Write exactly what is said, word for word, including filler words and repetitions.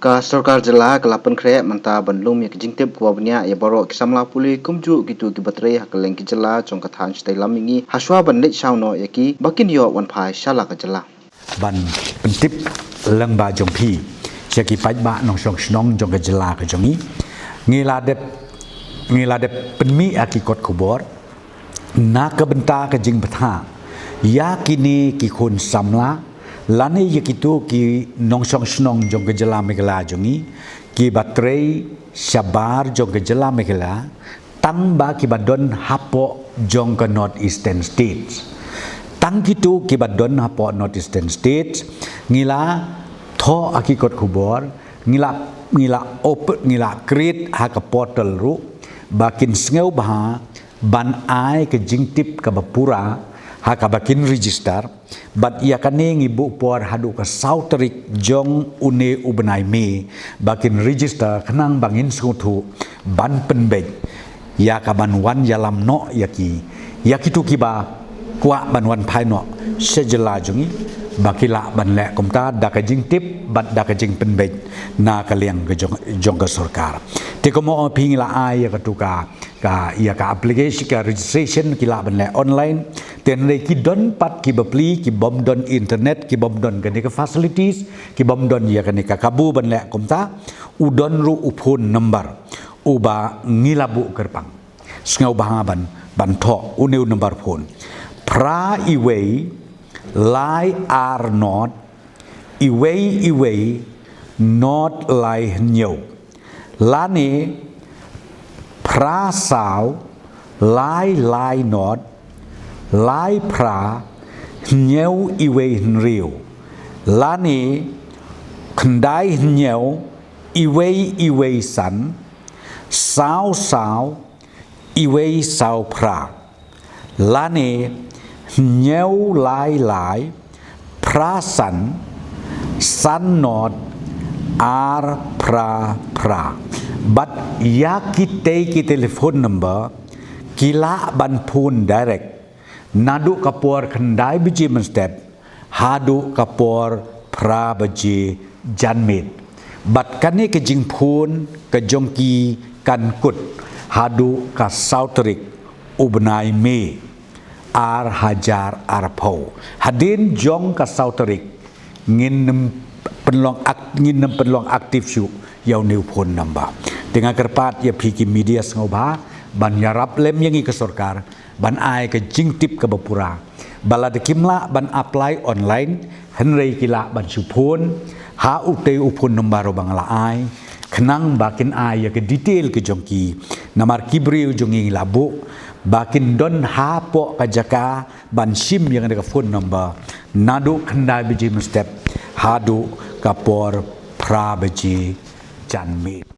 Ka sorkar jylla ka la pynkhreh mynta ban lum ïa ka jingtip kaba bniah ïa baroh ki samla pule kumjuh kito kiba trei ha kylleng ki jylla jong ka thaiñ shatei lam mihngi, hashwa ban leit shaw noh ïa ki ba kin ïoh wan phai sha la ka jylla. Ban pyntip lyngba jong phi sha ki paidbah nongshong shnong jong ka jylla ka jong ngi, ngi la dep ngi la dep pynmih ha ki kot khubor na ka bynta ka jingbthah ïa kine ki khun samla lane ïa kito ki nongshong shnong jong ka jylla Meghalaya jong ngi, kiba trei shabar jong ka jylla Meghalaya, tang ba kiba don hapoh jong ka North Eastern States. Tang kito kiba don hapoh North Eastern States, ngi la thoh ha ki kot khubor, ngi la ngi la op ngi la create ha ka portal ruh ba kin sngewbha ban ai ka jingtip kaba pura ha kaba kin register. Bad ïa kane ngi buh por haduh ka saw tarik jong une u bnai May ba kin register khnang ba ngin sngewthuh ban pynbeit ïa ka ban wan ïalam noh ïa ki, ïa kito kiba kwah ban wan phai noh sha jylla jong ngi ba ki lah ban leh kumta da ka jingtip bad da ka jingpynbeit na ka liang ka jong, jong ka sorkar. Te kumno phi ngi la ai ïa katu ka ka ïa ka application, ka registration ki lah ban leh online. Te hynrei ki don pat ki bapli ki bym don internet, ki bym don kane ka facilities, ki bym don ïa kane ka kabu ban leh kumta, u don ruh u phone number uba ngi la buh kyrpang. Sngewbha ban ban thoh une u number phone: phra iwei lai ar not iwei iwei not lai hynñiew, lane phra saw lai lai not lai phra hynñiew iwei hynriew, lane khyndai hynñiew iwei iwei san saw saw iwei saw phra, lane hynñiew lai lai phra san san not ar phra phra. Bad ïa kitei ki telephone number ki lah ban phone direct naduh ka por khyndai baje mynstep haduh ka por phra baje janmiet. Bad kane ka jingphone ka jong ki kan kut haduh ka saw tarik u bnai May ar hajar arphew. Hadien jong ka saw tarik ngin nym pynlong ak-, ngin nym pynlong active shuh ïa une u phone number. Te nga kyrpad ïa phi ki media sngewbha ban ïarap lem ïa ngi ka sorkar ban ai ka jingtip kaba pura ba lada kim lah ban apply online, hynrei ki lah ban shu phone ha utei u phone number uba nga la ai, khnang ba kin ai ïa ka detail ka jong ki. Namar ki briew jong ngi la buh ba kin don hapoh ka jaka ban shim ïa kane ka phone number naduh khyndai baje mynstep haduh ka por phra baje janmiet.